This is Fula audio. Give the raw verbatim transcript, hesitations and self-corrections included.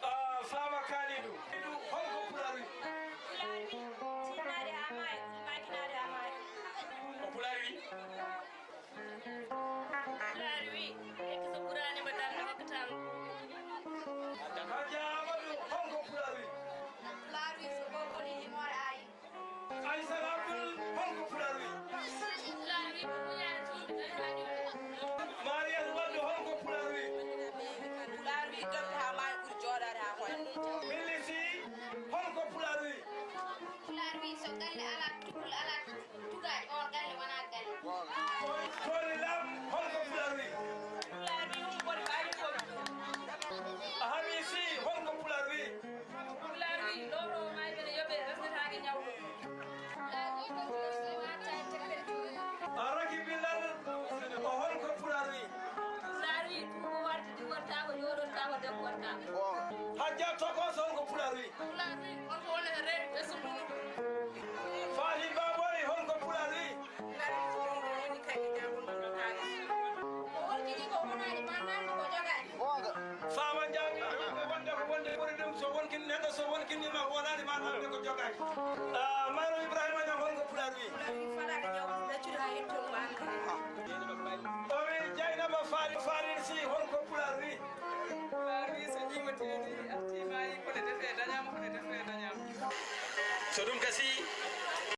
Ah, Faama Kaalidu, holko Pulaar wi? Pulaar wi, tinnaade haa maayi, maakinaade haa maayi. Ko Pulaar wi? Pulaar wi, ekka so ɓuraani mbo darnde hokkataama. Hajja Aamadu, holko Pulaar wi? Pulaar wi, so gorko ni himoore ayi. Aysata Abdul, holko Pulaar wi? Pulaar wi ko muñaare juulɓe dañaani. Mariyatu Waddu, holko Pulaar wi? Pulaar wi dokke haa maayi ɓuri jooɗaade haa hoya. Billi Si, holko Pulaar wi? Pulaar wi so galle alaa, tugol alaa, tugaaji, oon galle wonaa galle. Koy Koori Lam, holko Pulaar wi? Pulaar wi ɗum woni ko ari fof. Ahami Si, holko Pulaar wi? Pulaar wi, lowroowo maayɓe ne yoɓee, resnetaake ñaw. Pulaar wi, ko ɗum so watta e tekkere juuɗe. A Raki Bilal, ko holko Pulaar wi? Pulaar wi, tuubo warti, di wartaako, yooɗontaako, debbo wartaako. Hajja Tokos, holko Pulaar wi? Pulaar wi, holko woni e reedu ɓesngu mum? Faati Babori, holko Pulaar wi? Pulaar wi, so wonno woni kadi jangol ɗum ɗo kaalis. Ko holkiti ko wonaani, ma nanndi ko jogaani. Goonga. Faama Njaay, wonde ko wonde ɓuri ɗum, so wonkin neɗɗo, so wonkinii ma wonaani, ma nanndi ko jogaani. Ah, Maaro Ibrahima Ñaŋ, holko Pulaar wi? Pulaar wi, faɗaaka ñaw, ɗaccude haa yettoon ma. O wi Jaynaba Faari, Faari Si, holko Pulaar wi? Pulaar wi, so ñiiwateedi artiima, yi ko ne defee dañaama, ko ne defee dañaama. So ɗum gasii,